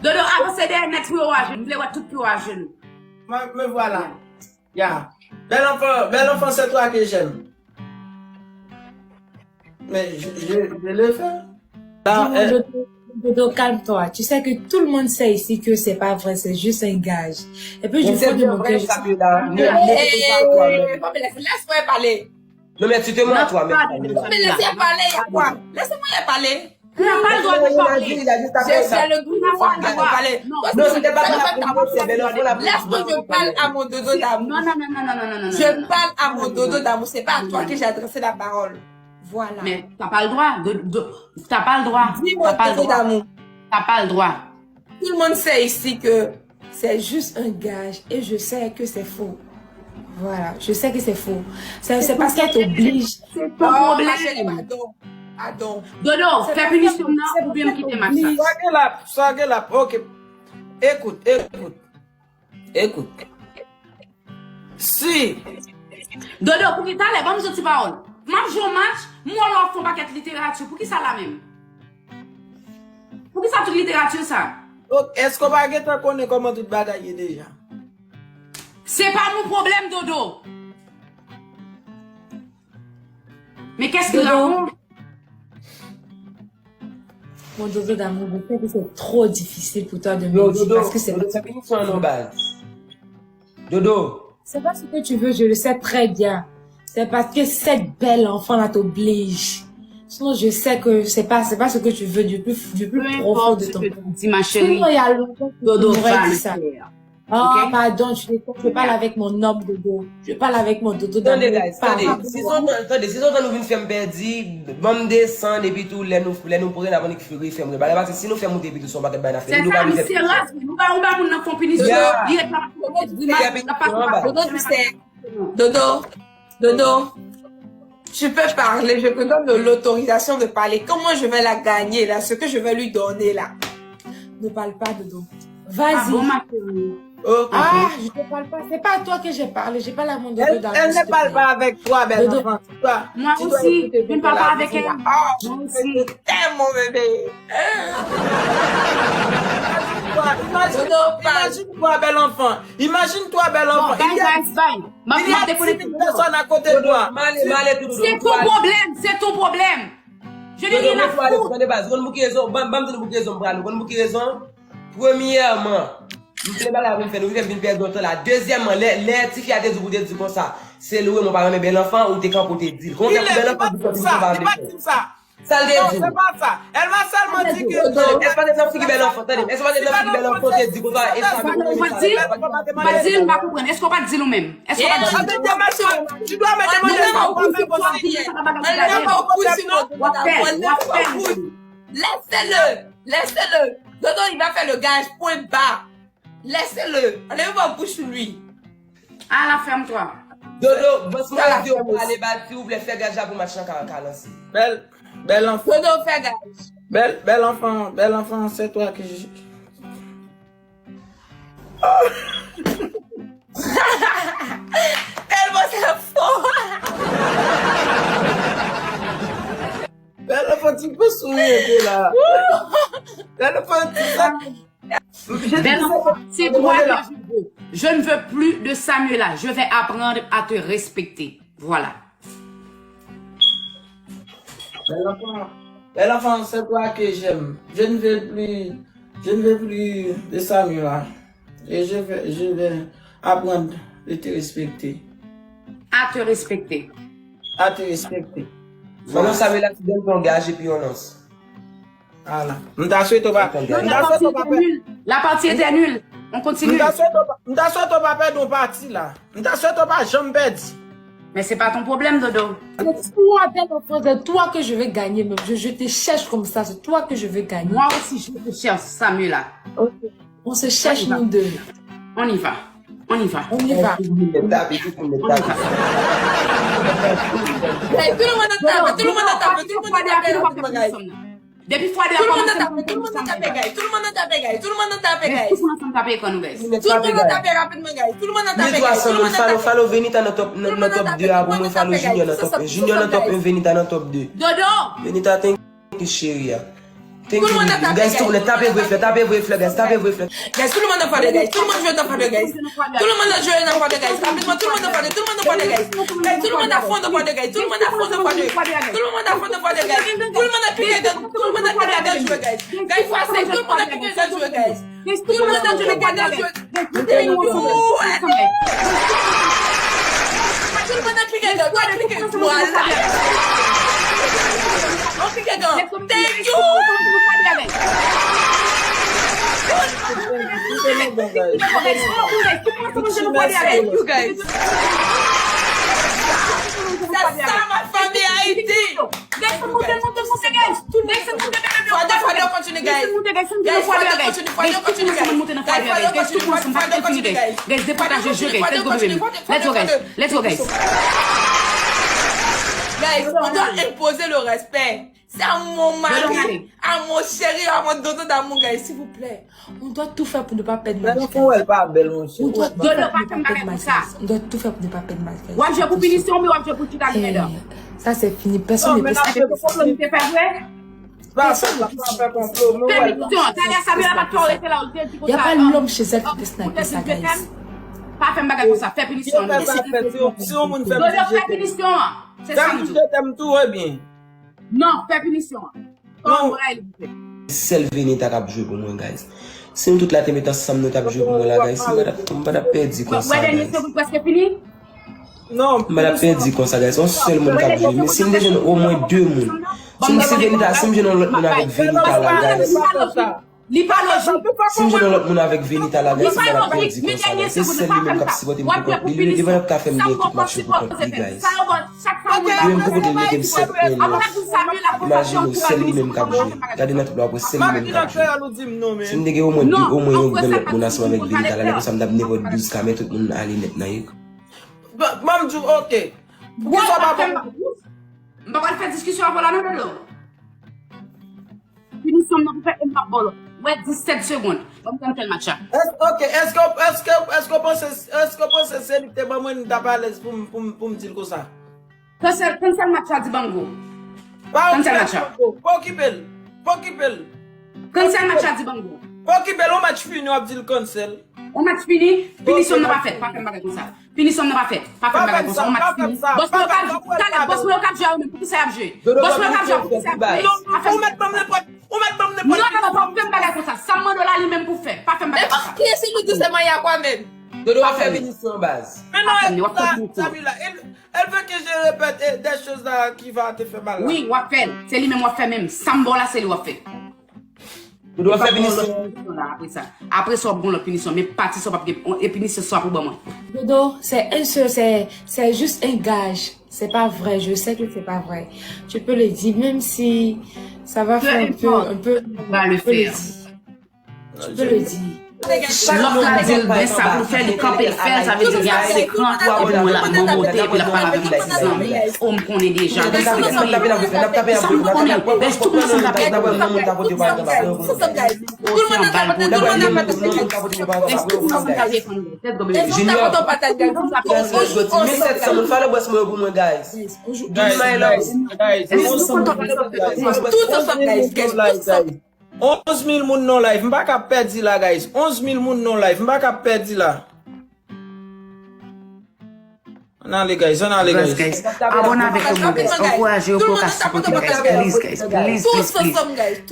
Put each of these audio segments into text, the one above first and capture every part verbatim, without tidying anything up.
Dodo, avanse dèyè nèt pou yo wè jenou. M vle wè tout pou yo wè jenou. Me, me voilà. Ya. Bel enfant, bel enfant, c'est toi que j'aime. Mais je, je, je le fais. Dis-moi, Dodo, Dodo, calme-toi. Tu sais que tout le monde sait ici que c'est pas vrai, c'est juste un gage. Et puis, je fais de mon cœur, je Laisse-moi parler. Non, mais tu te mens à toi-même. Mais laissez parler, il y a quoi? Laissez-moi y parler. Tu n'as pas le droit de parler. J'ai le droit de parler. Non, c'était pas la première fois, c'est belle enfant la première fois. Laisse-moi, je parle à mon Dodo d'amour. Non, non, non, non, non, non, non, non, non. Je parle à mon Dodo d'amour. C'est pas à toi que j'ai adressé la parole. Voilà. Mais t'as pas le droit. De, de, t'as pas le droit. Dis-moi, Dodo d'amour. T'as pas le droit. Tout le monde sait ici que c'est juste un gage et je sais que c'est faux. Voilà, je sais que c'est faux. C'est c'est parce qu'elle t'oblige. C'est ton problème. Pardon. Pardon. Dodo, fè pinisyon nan oubyen m kite match la. Sa gen la, sa gen la. Ok. Écoute, écoute. Écoute. Si. Dodo, pou ki talè, ban m yon ti pawòl. M ap jwe yon match, m wè lè w ap fè yon pakèt literati. Pou ki sa la menm? Pou ki sa tout literati sa? Donk, èske w pa gentan konnen kòman tout bagay ye deja? C'est pas mon problème, Dodo. Mais qu'est-ce qu'il raconte? Mon Dodo d'amour, je sais que c'est trop difficile pour toi de me dire parce que c'est pas Dodo. C'est pas ce que tu veux, je le sais très bien. C'est parce que cette belle enfant-là t'oblige. Sinon, je sais que c'est pas, c'est pas ce que tu veux du plus, du plus profond de ton cœur. Dis, ma chérie, Sinon, il y a longtemps que Dodo tu m'aurais va dit le ça. faire. Oh, Ok? Pardon, je, je parle avec mon homme Dodo. Je parle avec mon Dodo Tande, d'amour. guys, tande. Si se tan, tande, si se tan nou vin fè m pèdi, ban m desann, epi tou, lè nou, lè nou pran, n ap annik refè m. Paske si nou fè m moute, epi tou, se yon pakèt bagay n ap fè. C'est ça, c'est rare. Ou ba, ou ba moun nan fè yon pinisyon, Yeah. Li ret la, Dodo, tu sais, Dodo, Dodo, tu peux parler, je te donne l'autorisation de parler. Comment je vais la gagner là, ce que je vais lui donner là? Ne parle pas, Dodo. Ah bon, Vas-y. Ma chérie. Ok. Ah, je te parle pas. C'est pas à toi que j'ai parlé. J'ai parlé à mon Dodo Elle, d'amour, elle s'il ne te parle plaît. pas avec toi, belle Dodo. enfant. Tu dois, Moi tu dois aussi, écouter je ne parle pas avec Dodo. elle. Ah, Moi aussi. T'aimes, mon bébé. Imagine-toi, imagine, imagine-toi, bel enfant. Imagine-toi, bel Bon, enfant. bye, Il y a, guys, bye. M ap, il y m ap a dix dekonekte. mille personnes à côté de toi. Male, male, tout. C'est ton problème, c'est ton problème. Je n'ai rien à foutre. Tande baz, konn pou ki rezon, ban ban m di nou pou ki rezon m pral, konn pou ki rezon? Premyèman, m te bagay pou m fè, nou fè m vin pèdi yon tan la. Dezyèmman, lè, lè tifi a te di w pou te di konsa, se lwe mwen pa renmen bel enfant, ou te kanpe ou te di l. Kòman fè pou bel enfant di konsa, pitit ou pa vle fè? Sa l te di w? Non, c'est pas ça. Elle m'a seulement dit que Tande, èske pa te nan figi bel enfant? Tande, èske pa te nan figi bel enfant te di konsa, e sa nou renmen sa? Pa di l, m pa konprann. Èske w pa di l ou menm? Èske w pa di l? Tu dois me demander si tu dois faire bon. W ap fè, w ap fè. Laissez-le, laissez-le. Dodo, il va faire le gage, point barre. Laissez-le. Enlève votre bouche sur lui. Ala, fèm twa. Dodo, bòs mwen di w pale bati, ou vle fè gaj la pou match lan ka, ka lanse. Bel, bel enfant. Dodo, fais gage. Bel, bel enfant, bel enfant, c'est toi que je... Tellement c'est faux. Bel enfant, tu peux sourire un peu là. Bel enfant, tu sais. Bel enfant, c'est toi que je veux. Je ne veux plus de Samuela. Je vais apprendre à te respecter. Voilà. Bel enfant, bel enfant, c'est toi que j'aime. Je ne veux plus, je ne veux plus de Samuela. Et je vais, je vais apprendre de te respecter. À te respecter. À te respecter. Mwen Samuela ki gen yon gaj epi yon lans. Voilà. M ta swete w pa. Non, la partie était nulle. La partie était nulle. On continue. M ta swete w pa, m ta swete w pa pèdi yon pati la. M ta swete w pa janm pèdi. Mais c'est pas ton problème, Dodo. C'est toi, bel enfant, c'est toi que je veux gagner. Mais je, je te cherche comme ça, c'est toi que je veux gagner. Moi aussi, je te cherche, Samuela. On se cherche, nous deux. On y va. On y va. On y va. Tout moun ap tape, tout moun ap tape. Hey, tout le monde a tapé, tout le monde a tapé, tout le monde a tapé rapidement, guys. Depi fwa de a Tout le monde a kòmanse, tapé, tout le monde a tapé, guys. Tout le monde a tapé, guys. Tout le monde a tapé, guys. Tout moun ansanm tape ekran nou, guys. Tout le monde a tapé rapidement, guys. Tout le monde a tapé, guys. Tout le monde a tapé. Follow, follow Venita nan top, nan, nan top de a pou mwen, follow Junior nan top un. Junior nan top un, Venita nan top de. Dodo! Venita, thank you, cheri a. Tout le monde attaque, guys, tout le monde tape vre flè, tape vre flè, guys, tape vre flè. Guys, tout le monde en fire, guys. Tout le monde joue en fire, guys. Tout le monde joue en fire, guys. Rapidement, tout le monde en fire, tout le monde en fire, guys. Guys, tout le monde à fond en fire, guys. Tout le monde à fond en fire. Tout le monde à fond en fire, guys. Tout le monde a piqué gun, tout le monde a piqué gun jouer, guys. Guys, faut essayer, tout le monde a piqué gun jouer, guys. Tout le monde a piqué gun jouer. Thank you. Tout le monde a piqué gun, tout le monde a piqué gun. Voilà. On piqué gun. Thank you. Thank you, guys. C'est ça, ma famille Haïti. Guys, moute, moute, moute, guys. Guys, moute, guys. Fwa de, fwa de, kontinye, guys. Guys, fwa de, kontinye, fwa de, kontinye, guys. Guys, fwa de, kontinye, fwa de, kontinye, guys. Guys, depataje jeu, guys. Let's go, baby. Let's go, guys. Let's go, guys. Guys, on doit imposer le respect. C'est à mon mari, à mon chéri, à mon dodo d'amour, guys, s'il vous plaît. On doit tout faire pour ne pas perdre Malika. On doit tout faire pour ne pas perdre Malika. W ap jwe pou pinisyon, oubyen w ap jwe pou chita li, medam? Ça, c'est fini. Personne ne peut sniper. Pwoblèm te fè vre. Pèsonn ki snipe. Fè pinisyon. Talè Samuel pa t fè w rete la, ou te di konsa. Y a pas l'homme chez elle qui peut sniper ça, guys. Pa fè m bagay konsa. Fè pinisyon. Si yon moun fè m di je t'aime. Dodo, fè pinisyon an. Se sa m di w. Fè m di je t'aime tou, ebyen. Non, fè pinisyon an. Kòman w rayi li pou fè? Sèl Venita k ap jwe pou mwen, guys. Si nou tout la te met ansanm, nou t ap jwe pou mwen la, guys. M pa t ap, m pa t ap pèdi konsa, guys. Wè, dènye se pou prèske fini. Non, m pa t ap pèdi konsa, guys. Yon sèl moun k ap jwe. Men si m te jwenn omwen de moun. Si m, si Venita, si m jwenn yon lòt moun avèk Venita la, guys. Li pa lojik. Si m jwenn yon lòt moun avèk Venita la, guys, m pa t ap pèdi konsa, guys. Se sèl li menm k ap sipòte m pou kont li. Li, li pa t ap ka fè m gen tout match yo pou kont li, guys. Li menm pou kote l mete m sèt pwen nèf. Imajine w, sèl li menm k ap jwe. Gade nan tout la, w ap wè sèl li menm k ap jwe. Si m te gen omwen de, omwen yon grenn lòt moun ansanm avèk Venita la, men konsa m t ap nenpòt douz ka, men tout moun ale nèt nan yik. Ban m di w, oke. Poukisa w pa ban m. M pa pral fè diskisyon avè w la non, Dodo. Pinisyon m nan pou fè e m p ap ba w lòt. Wè, disèt segonn. Ban m tann fè match la. Èske, oke, èske, èske, èske w panse, èske w panse se li ki te ban mwen, m t ap alèz pou m, pou m, pou m di l konsa? Cancel, cancel match la, Dibango. Cancel match la. Pa okipe l. Pa okipe l. Cancel match la, Dibango. Pa okipe l, yon match fini, w ap di l cancel. Yon match fini, pinisyon nan pa fèt. Pa fè m bagay konsa. Pinisyon nan pa fèt. Pa fè m bagay konsa. Yon match fini. Bòs mwen yo ka jwe. Talè, bòs mwen yo ka jwe a yo menm. Poukisa y ap jwe? Bòs mwen yo ka jwe a, poukisa y ap jwe? Pa fè m. Ou mèt ban m nenpòt. Ou mèt ban m nenpòt. Non, non, non, pa fè m bagay konsa. Sa m mande w la, li menm pou fè. Pa fè m bagay konsa. Nèpòt kiyès ki di se Maya kwa menm? Dodo, w ap fè pinisyon, baz. Men non, Samila, elle, elle veut que je répète, eh, des choses là qui va te faire mal là. Wi, w ap fè l. Se li menm w ap fè menm. Sa m ba w la, se li w ap fè. Dodo, w ap fè pinisyon. Apre sa. Apre sa, w ap gon lòt pinisyon. Men pati sa, w p ap gen, e pinisyon sa pou ban mwen. Dodo, c'est un seul, c'est, c'est juste un gage. C'est pas vrai, je sais que c'est pas vrai. Tu peux le dire, même si ça va faire un peu, un peu, tu peux le dire. Tu peux le dire. Lòt la di l gen sa pou l fè, li kanpe l fè l, sa vle di l gen ase kran pou ap di mwen la, bon, monte, epi l ap pale avèk yon ti zanmi. O, m konnen deja. Sa m konnen. Bèj, tout moun sa tape pou mwen. Tout moun sa tape pou mwen. Bèj, tout moun sa tape pou mwen. Junior, guys, guys, guys, guys, mil sèt san moun, follow bòs mwen yo pou mwen, guys. Guys, guys, guys, onz mil moun nan live, guys. Onz mil moun nan live, m pa ka pèdi la, guys. Onz mil moun nan live, m pa ka pèdi la. Ann ale, guys, ann ale, guys. Abòne avèk yo, guys. Ankouraje yo pou yo ka sipòte m, guys. Please, guys. Please, please, please.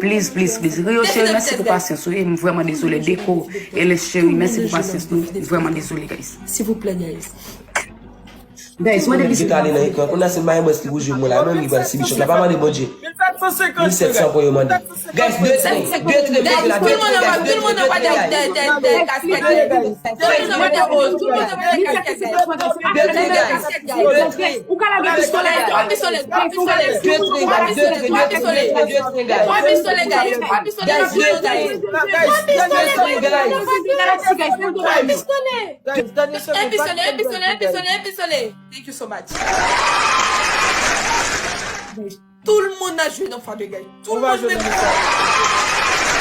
Please, please, please. Rio Cheri, mèsi pou pasyans ou. M vrèman dezole. Deko, Eles Cheri, mèsi pou pasyans nou. M vrèman dezole, guys. S'il vous plaît, guys. Guys, mwen depi se ale nan ekran, kounye a se Mayen Bòs ki pou jwe mwen la, mwen menm ki pral sibi chòk la, pa mande Bondye. Mil sèt san pou yo mande. Guys, de tren, de tren, de tren la, de tren, guys, de tren, guys, de tren, guys. De tren, guys. Ou ka lage pistolè. De tren, guys, de tren, de tren, de tren, guys. Guys, de tren, guys. Guys, de tren, guys. Guys, dènye segonn, pa gen de tren, guys. Thank you so much. Tout le monde a jwe nan fwa de gay. Tout le monde menm.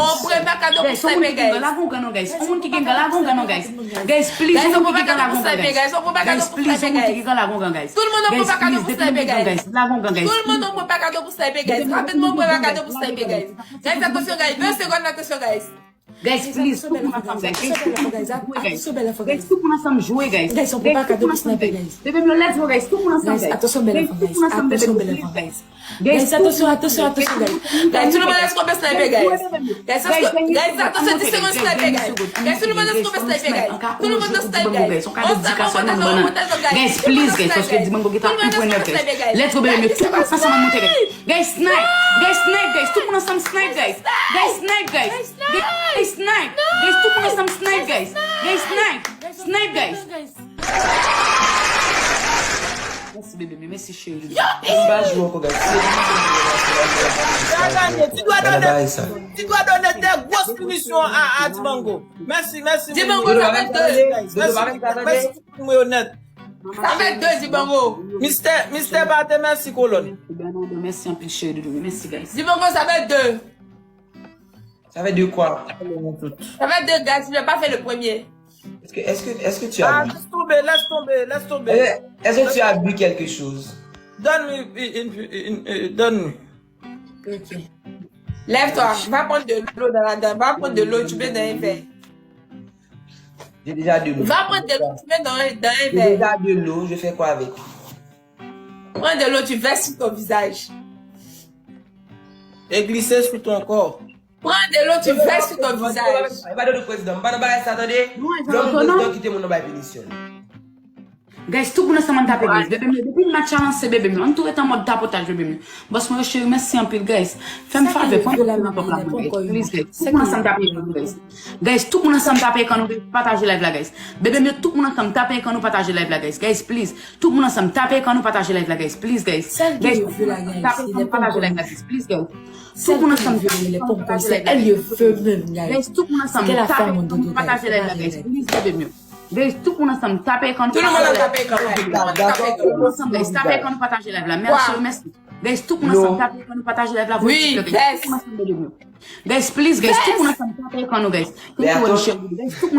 On pran pa kado pou sniper, guys. Lage yon grenn non, guys. On moun ki gen grenn, lage yon grenn non, guys. Guys, please, on moun ki gen grenn, lage yon grenn, guys. Guys, please, on moun ki gen grenn, lage yon grenn, guys. Tout moun on pran pa kado pou sniper, guys. Tout moun on pran pa kado pou sniper, guys. Rapidman, on pran pa kado pou sniper, guys. Guys, atansyon, guys. Ven segonn, atansyon, guys. Guys, please, tout moun ansanm, guys. Guys, tout moun ansanm, guys. Guys, tout moun ansanm jwe, guys. Guys, on pran pa kado pou sniper, guys. Bebe m yo, let's go, guys. Tout moun ansanm, guys. Guys, tout moun ansanm, bebe m yo, please, guys. Guys, atansyon, atansyon, atansyon, guys. Guys, tout le monde est sniper, guys. Guys, guys, guys, atansyon, dis segonn sniper, guys. Guys, tout le monde est sniper, guys. Tout le monde est sniper, guys. On sniper, on sniper, guys. Guys, please, guys, paske Dibango gen ta tou pran nèf, guys. Let's go, bebe m yo. Tout moun ansanm monte, guys. Guys, snipe. Guys, snipe, guys. Tout moun ansanm snipe, guys. Guys, snipe, guys. Guys, snipe. Guys, tout moun ansanm snipe, guys. Guys, snipe. Snipe, guys. Mèsi, bebe m yo. Mèsi, cheri. Yo, pa jwe ankò, guys. Ti dwa done, ti dwa done de gwo pinisyon a, a Dibango. Mèsi, mèsi. Dibango, sa fè de. Mèsi, mèsi, mèsi, mèsi, mèsi, mèsi. Sa fè de, Dibango. Mistè, mistè pa te mèsi, kolòn. Mèsi anpil, cheri doudou. Mèsi, guys. Dibango, sa fè de. Ça fait deux quoi? Sa fè de, guys, tu n'as pas fait le premier. Est-ce que, est-ce que, est-ce que tu as bu? Ah, laisse tomber, laisse tomber, laisse tomber. Est-ce que tu as bu quelque chose? Donne-lui une, une, une, euh, donne-lui. Ok. Lève-toi, va prendre de l'eau dans la, dans, va prendre de l'eau, tu mets dans un verre. J'ai déjà de l'eau. Va prendre de l'eau, tu mets dans, dans un verre. J'ai déjà de l'eau, je fais quoi avec? Prends de l'eau, tu verses sur ton visage. Et glisser sur ton corps. Prends de l'eau, tu verses sur ton visage. E pa de prezidan, m pa nan bagay sa, tande. Lòm prezidan kite moun nan bay pinisyon. Guys, tout moun ansanm an tape, guys. Bebe m yo, depi match la lanse, bebe m yo. Ann tou ret an mòd tapotaj, bebe m yo. Bòs mwen yo, cheri, mèsi anpil, guys. Fè m favè, pran nan pòp la pou mwen, guys. Please, guys. Tout moun ansanm tape ekran nou, guys. Guys, tout moun ansanm tape ekran nou, guys. Pataje live la, guys. Bebe m yo, tout moun ansanm tape ekran nou, pataje live la, guys. Guys, please. Tout moun ansanm tape ekran nou, pataje live la, guys. Please, guys. Guys, tout moun ansanm tape ekran nou, pataje live la, guys. Please, guys. Tout moun ansanm tape ekran nou, pataje live la, guys. Guys, tout moun ansanm tape ekran nou, pataje live la, guys. Please, bebe m yo. Guys, tout moun ansanm tape ekran nou, pataje live la. Tout moun ansanm, guys, tape ekran nou, pataje live la. Mèsi, mèsi. Guys, tout moun ansanm tape ekran nou, pataje live la. Voye ti kè, guys. Tout moun ansanm, bebe m yo. Guys, please, guys, tout moun ansanm tape ekran nou, guys. Thank you, Alicia. Guys, tout